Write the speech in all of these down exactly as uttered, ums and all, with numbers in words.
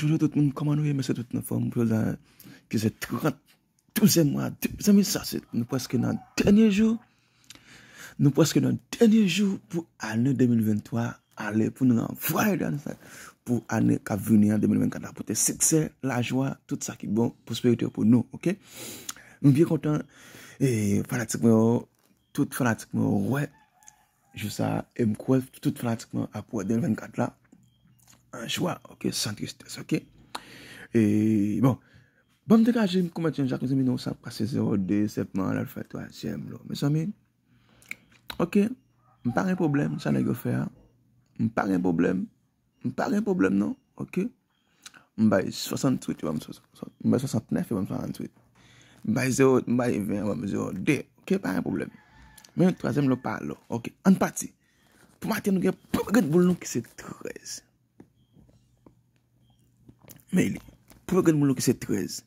Bonjou tout moun, kòman nou ye? M swete tout anfòm. Jodi a ki se trant, douzèm mwa, mezanmi, sa se, nou prèske nan dènye jou. Nou prèske nan dènye jou pou ane de mil venntwa ale, pou nou ranvwaye dan sa, pou ane k ap vini an, de mil vennkat la, pote siksè, lajwa, tout sa ki bon, pwosperite pou nou, oke? M byen kontan, e, fanatik mwen yo, tout fanatik mwen yo wè jou sa, e m kwè tout fanatik mwen ap wè de mil vennkat la an jwa, oke, san tristès, oke? E, bon, bon, m degaje m kòmantè Jean-Jacques, mezanmi, non, sa pase zewo de, sèlman l al fè twazyèm lo. Mezanmi, oke, m pa gen pwoblèm, sa nèg yo fè a. M pa gen pwoblèm. M pa gen pwoblèm, non, oke? M bay swasanntuit, yo ban m swasant, m bay swasantnèf, yo ban m swasanntuit. M bay zewo, m bay ven, yo ban m zewo de. Oke, pa gen pwoblèm. Men twazyèm lo pa lo. Oke, ann pati. Pou maten, nou gen premye grenn boul nou ki se trèz. Men li. Premye grenn boul nou ki se trèz.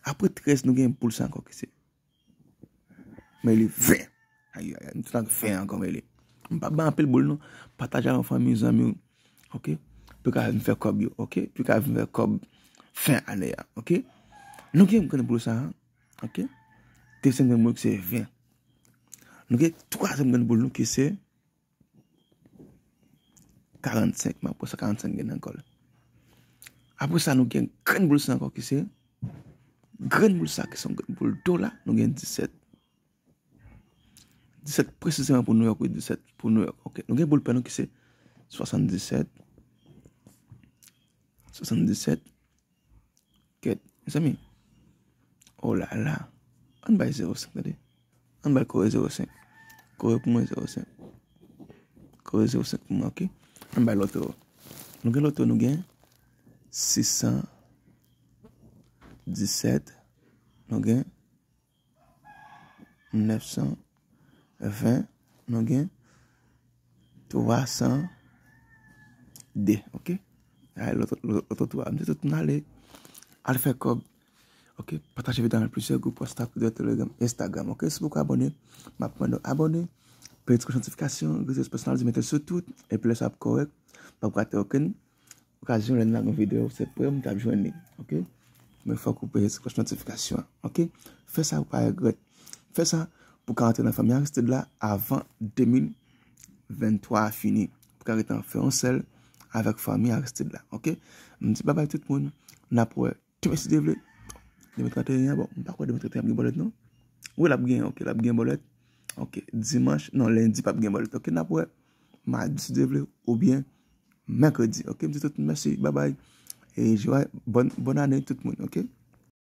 Apre trèz, nou gen boul sa ankò ki se Men li ven. Ayayay, m t ak ven ankò, men li. M p ap bay anpil boul, non. Pataje avèk fanmi, zanmi w. Oke? Pou ka vin fè kòb yo, oke? Pou ka vin fè kòb fen ane a, oke? Nou gen grenn boul sa a, oke? Dezyèm grenn boul ki se ven. Nou gen twazyèm grenn boul nou ki se karannsenk, m ap pran sa karannsenk gen nan kò l. Apre sa, nou gen grenn boul sa ankò ki se, grenn boul sa ki se yon grenn boul dola, nou gen disèt. Disèt presizeman pou Nouyòk, wi, disèt pou Nouyòk. Oke, nou gen boul pè nou ki se swasanndisèt. Swasanndisèt. Kèt, mezanmi. Oh la la. Ann bay zewo senk, tande. Ann bay kore zewo senk. Kore pou mwen zewo senk. Kore zewo senk pou mwen, oke? Ann bay loto. Nou gen loto, nou gen sis san disèt, nou gen nèf san ven, nou gen twa san de, oke? Ay, loto, loto, loto twa, m di tout moun ale, al fè kòb, oke? Pataje videyo a nan plizyè gwoup WhatsApp, Twitter, Telegram, Instagram, oke? Si w poko abòne, m ap mande w abòne, peye ti kloch notifikasyon, rete pèsonalize, mete l sou tout, epi lè sa ap kòrèk, w p ap rate okenn okazyon lè n lage yon videyo, se premye moun k ap jwenn li, oke? Men fòk ou peye ti kloch notifikasyon an, oke? Fè sa pou pa regrèt. Fè sa pou ka rantre nan fanmi Aristide la avan de mil venntwa a fini. Pou ka rete an fè yon sèl avèk fanmi Aristide la, oke? M di babay tout moun, n ap wè demen si Dye vle. Demen trannteyen an, bon, m pa kwè demen trannteyen ap gen bòlèt, non. Wi, l ap gen, oke, l ap gen bòlèt. Oke, dimanch, non, lendi p ap gen bòlèt. Oke, n ap wè madi si Dye vle, oubyen mèkredi. Oke, m di tout moun mèsi, babay. E je, bòn, bòn ane tout moun, oke?